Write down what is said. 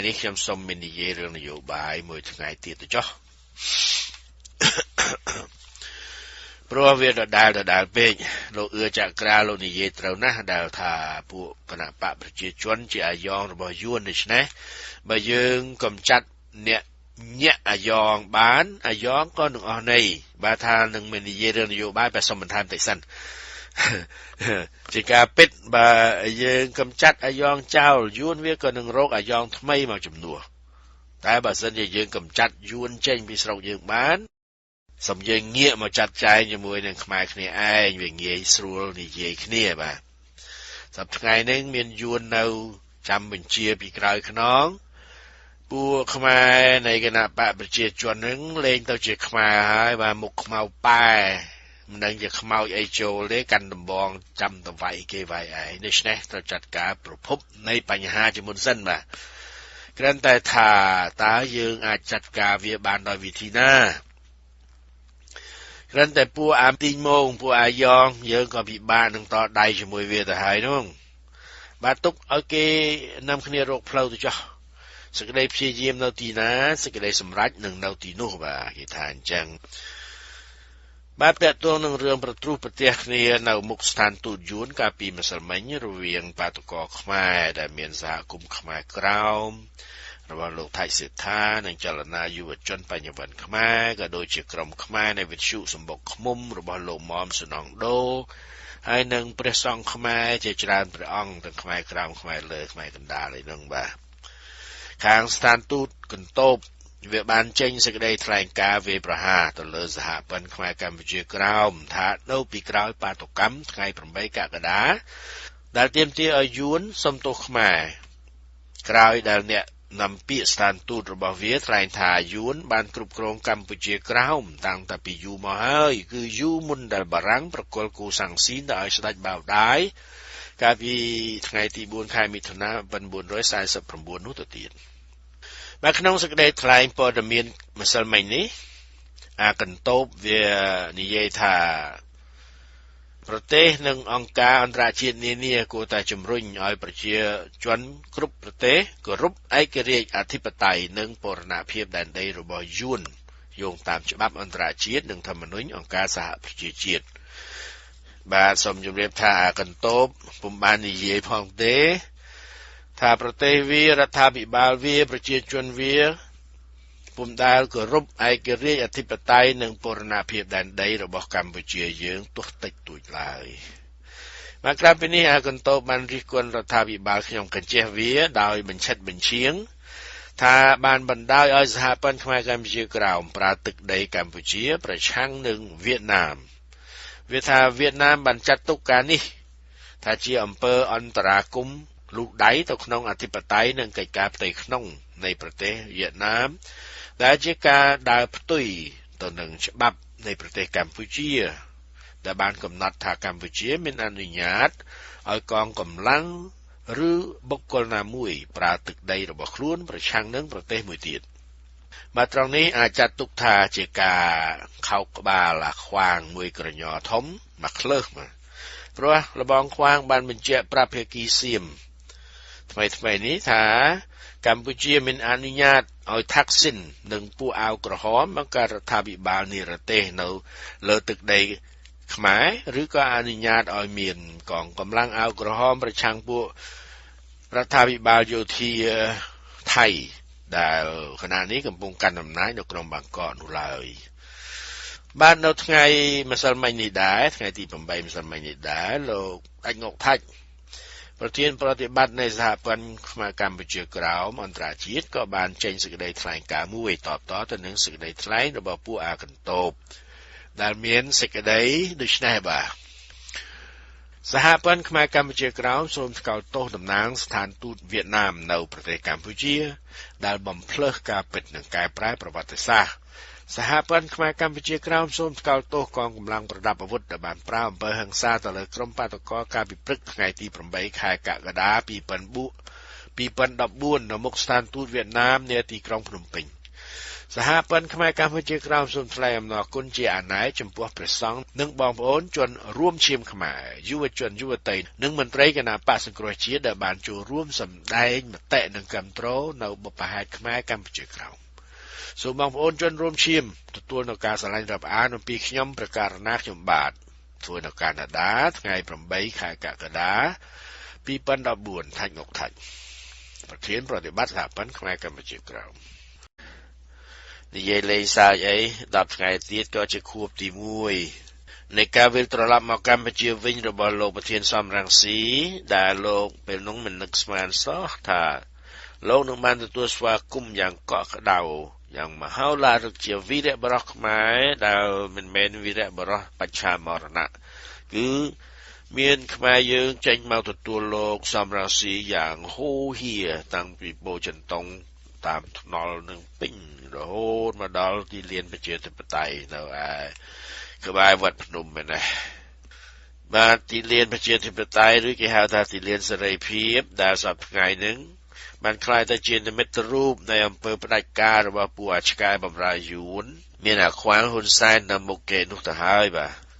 នេះខ្ញុំសូមមាននិយាយរឿងនយោបាយមួយថ្ងៃទៀតទៅចុះព្រោះវាដដែលដដែលពេកលោកអឿចក្រាលោកនិយាយត្រូវណាស់ដែលថាពួកគណៈបកប្រជាជនជាអាយ៉ងរបស់យួនដូច្នេះបើយើងកំចាត់អ្នកញាក់អាយ៉ងបានអាយ៉ងក៏នឹងអស់ន័យបើថានឹងមិននិយាយរឿងនយោបាយបែសុំបន្ថែមតិចសិនជាការពិតបើយើងកំចាត់អាយ៉ងចោលយួនវាក៏នឹងរកអាយ៉ងថ្មីមកជំនួសតែបើសិនជាយើងកំចាត់យួនចេញពីស្រុកយើងបានសូមយើងងាកមកចាត់ចែងជាមួយនឹងខ្មែរគ្នាឯងវាងាយស្រួលនិយាយគ្នាបាទសប្តាហ៍ថ្ងៃនេះមានយួននៅចាំបញ្ជាពីក្រោយខ្នងពួកខ្មែរនៃគណៈបកប្រជាជននឹងលែងទៅជាខ្មែរហើយបាទមុខខ្មៅប៉ែមិនដឹងជាខ្មោចអីចូលទេកាន់ដំបងចាំតវាយគេវាយឯងដូច្នេះត្រូវចាត់ការប្រភពនៃបញ្ហាជាមុនសិនបាទគ្រាន់តែថាតើយើងអាចចាត់ការវាបានដោយវិធីណាគ្រាន់តែពួកអាមទីងមងពួកអាយ៉ងយើងក៏ពិបាកនឹងតដៃជាមួយវាទៅហើយនោះបាទទុកឲ្យគេនាំគ្នារកផ្លូវទៅចោះសេចក្តីព្យាយាមនៅទីណាសេចក្តីសម្រេចនឹងនៅទីនោះបាទគេថាអញ្ចឹងបាទតកតងនឹងរឿងប្រទ្រុសប្រទះគ្នានៅមុខស្ថានទូតយួនកាលពីម្សិលមិញរវាងបាតុករខ្មែរដែលមានសហគមន៍ខ្មែរក្រោមរបស់លោកថៃសេដ្ឋានិងចលនាយុវជនបញ្ញវន្តខ្មែរក៏ដូចជាក្រុមខ្មែរនៃវិទ្យុសម្បុកឃុំរបស់លោកមុំសំណងដូហើយនិងព្រះសង្ឃខ្មែរជាច្រើនព្រះអង្គទាំងខ្មែរក្រោមខ្មែរលើខ្មែរកណ្ដាលឯនោះបាទខាងស្ថានទូតកន្តោបវាបានចេញសេចក្តីថ្លែងការណ៍វាយប្រហារទៅលើសហព័ន្ធខ្មែរកម្ពុជាក្រោមថានៅពីក្រោយបាតុកម្មថ្ងៃ8កក្កដាដែលទាមទារឲ្យយួនសុំទោសខ្មែរក្រោយដែលអ្នកនាំពាក្យស្ថានទូតរបស់វាថ្លែងថាយួនបានគ្រប់គ្រងកម្ពុជាក្រោមតាំងតែពីយូរមកហើយគឺយូរមុនដែលបារាំងប្រគល់គូសាំងស៊ីនទៅឲ្យស្ដេចបាវដាយកាលពីថ្ងៃទី4ខែមិថុនា1949នោះទៅទៀតបាទក្នុងសេចក្តីថ្លែងព័ត៌មានម្សិលមិញនេះអាកន្តោបវានិយាយថាប្រទេសនិងអង្គការអន្តរជាតិនានាគួរតែជំរុញឲ្យប្រជាជនគ្រប់ប្រទេសគោរពឯករាជ្យអធិបតេយ្យនិងបូរណភាពដែនដីរបស់យួនយោងតាមច្បាប់អន្តរជាតិនិងធម្មនុញ្ញអង្គការសហប្រជាជាតិបាទសូមជម្រាបថាអាកន្តោបពុំបាននិយាយផងទេថាប្រទេសវារដ្ឋាភិបាលវាប្រជាជនវាពុំដែលគោរពឯករាជ្យអធិបតេយ្យនិងបូរណភាពដែនដីរបស់កម្ពុជាយើងទោះតិចតួចឡើយបាទក្រៅពីនេះអាកន្តោបានរិះគន់រដ្ឋាភិបាលខ្ញុំកញ្ចេះវាដោយបញ្ឆិតបញ្ឈៀងថាបានបណ្ដោយឲ្យសហព័ន្ធខ្មែរកម្ពុជាក្រោមប្រើទឹកដីកម្ពុជាប្រឆាំងនឹងវៀតណាមវាថាវៀតណាមបានចាត់ទុកការនេះថាជាអំពើអន្តរាគមន៍លូកដៃទៅក្នុងអធិបតេយ្យនិងកិច្ចការផ្ទៃក្នុងនៃប្រទេសវៀតណាមដែលជាការដើរផ្ទុយទៅនឹងច្បាប់នៃប្រទេសកម្ពុជាដែលបានកំណត់ថាកម្ពុជាមានអនុញ្ញាតឲ្យកងកម្លាំងឬបុគ្គលណាមួយប្រើទឹកដីរបស់ខ្លួនប្រឆាំងនឹងប្រទេសមួយទៀតបាទត្រង់នេះអាចចាត់ទុកថាជាការខោកក្បាលអាខ្វាងមួយក្រញធំមកក្លើសមកព្រោះលបងខ្វាងបានបញ្ជាក់ប្រាប់ភាគីសៀមថ្មីៗនេះថាកម្ពុជាមានអនុញ្ញាតឲ្យថាក់ស៊ីននិងពួកអាវក្រហមបង្កើតរដ្ឋាភិបាលនិរទេសនៅលើទឹកដីខ្មែរឬក៏អនុញ្ញាតឲ្យមានកងកម្លាំងអាវក្រហមប្រឆាំងពួករដ្ឋាភិបាលយោធាថៃដែលខណៈនេះកំពុងកាន់អំណាចនៅក្រុងបាងកកនោះឡើយបាទនៅថ្ងៃម្សិលមិញនេះដែរថ្ងៃទី8ម្សិលមិញនេះដែរលោកអាចងុកថាច់ប្រធានប្រតិបត្តិនៃសហព័ន្ធខ្មែរកម្ពុជាក្រោមអន្តរជាតិក៏បានចេញសេចក្តីថ្លែងការណ៍មួយតបតទៅនឹងសេចក្តីថ្លែងរបស់ពួកអាកន្តោបដែលមានសេចក្តីដូចនេះបាទសហព័ន្ធខ្មែរកម្ពុជាក្រោមសូមថ្កោលទោសតំណាងស្ថានទូតវៀតណាមនៅប្រទេសកម្ពុជាដែលបំផ្លើសការពិតនិងកែប្រែប្រវត្តិសាស្ត្រសហព័ន្ធខ្មែរកម្ពុជាក្រោមសូមថ្កោលទោសកងកម្លាំងប្រដាប់អាវុធដែលបានប្រើអំពើហិង្សាទៅលើក្រុមបាតុករកាលពីព្រឹកថ្ងៃទី8ខែកក្កដា2014នៅមុខស្ថានទូតវៀតណាមនាទីក្រុងភ្នំពេញ សហព័ន្ធខ្មែរកម្ពុជាក្រោមសូមថ្លែងអំណរគុណជាអាណែចំពោះព្រះសង្ឃនិងបងប្អូនជនរួមឈាមខ្មែរយុវជនយុវតីនិងមន្ត្រីគណបក្សសង្គ្រោះជាតិដែលបានចូលរួមសម្ដែងមតិនិងគាំទ្រនៅបុព្វហេតុខ្មែរកម្ពុជាក្រោមសូមបងប្អូនជនរួមឈាមទទួលនៅការស្រឡាញ់រាប់អានអំពីខ្ញុំព្រះករុណាខ្ញុំបាទធ្វើនៅកាណាដាថ្ងៃ8ខែកក្កដា2014ថាច់ងុកថាច់ប្រធានប្រតិបត្តិសហព័ន្ធខ្មែរកម្ពុជាក្រោមនិយាយលេងសើចអី10ថ្ងៃទៀតក៏ជាខួបទី1នៃការវិលត្រឡប់មកកម្ពុជាវិញរបស់លោកប្រធានសំរងស៊ីដែលលោកពេលនោះមិននឹកស្មានសោះថាលោកនឹងបានទទួលស្វាគមន៍យ៉ាងកក់ក្ដៅយ៉ាងមហោឡារឹកជាវីរបុរសខ្មែរដែលមិនមែនវីរបុរសបច្ឆាមរណៈគឺមានខ្មែរយើងចេញមកទទួលលោកសំរងស៊ីយ៉ាងហូរហៀតាំងពីបូចិនតុងតាមថ្នល់នឹងពេញរហូតមកដល់ទីលានប្រជាធិបតេយ្យនៅឯក្បែរវត្តភ្នំឯនេះបាទទីលានប្រជាធិបតេយ្យឬគេហៅថាទីលានសេរីភាពដែលសប្តាហ៍ថ្ងៃហ្នឹងបានក្លាយទៅជានិមិត្តរូបនៃអំពើផ្ដាច់ការរបស់ពួកអាឆ្កែបំរើយួនមានអាខ្វាងហ៊ុនសែននៅមុខគេនោះទៅហើយបាទ